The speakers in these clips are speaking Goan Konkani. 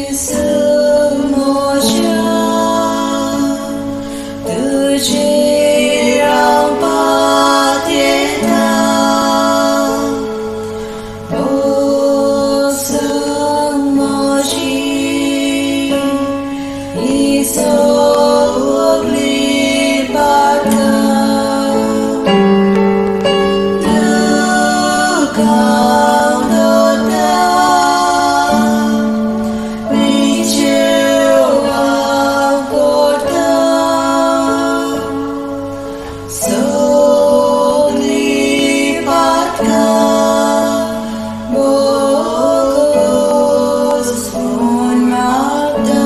जेजू म्हज्या, तुजेर हांव पातयेता. भोगसून म्हजी ही सगळी पातकां. तुका दवरता विचेव हांव करता सगळी पातकां भोगसून मागता.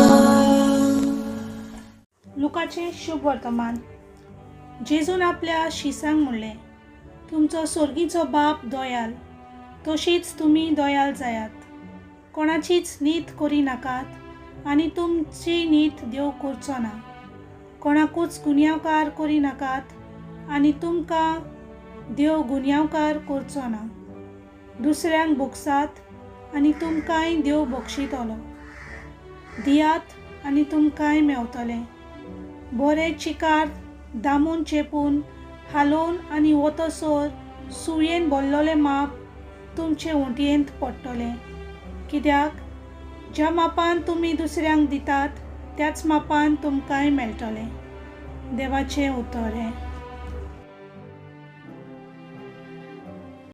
लुकाचें शुभ वर्तमान. जेजून आपल्या शिसांक म्हणलें, तुमचो सोर्गीचो बाप दोयाल, तशीच तुमी दोयाल जायात. कोणाचीच नीत करी नाकात आनी तुमची नीत देव करचो ना. कोणाकूच गुन्यांवकार करी नाकात आनी तुमकां देव गुन्यांवकार करचो ना. दुसऱ्यांक भोगसात आनी तुमकांय देव बक्षितलो. दियात आनी तुमकांय मेवतलें. बरें चिकार दामून चेपून हालोवन आनी वतसर सुयेन भरलेलें माप तुमचे उंटयेंत पडटलें. कित्याक ज्या मापान तुमी दुसऱ्यांक दितात त्याच मापान तुमकांय मेळटलें. देवाचें उतर हें.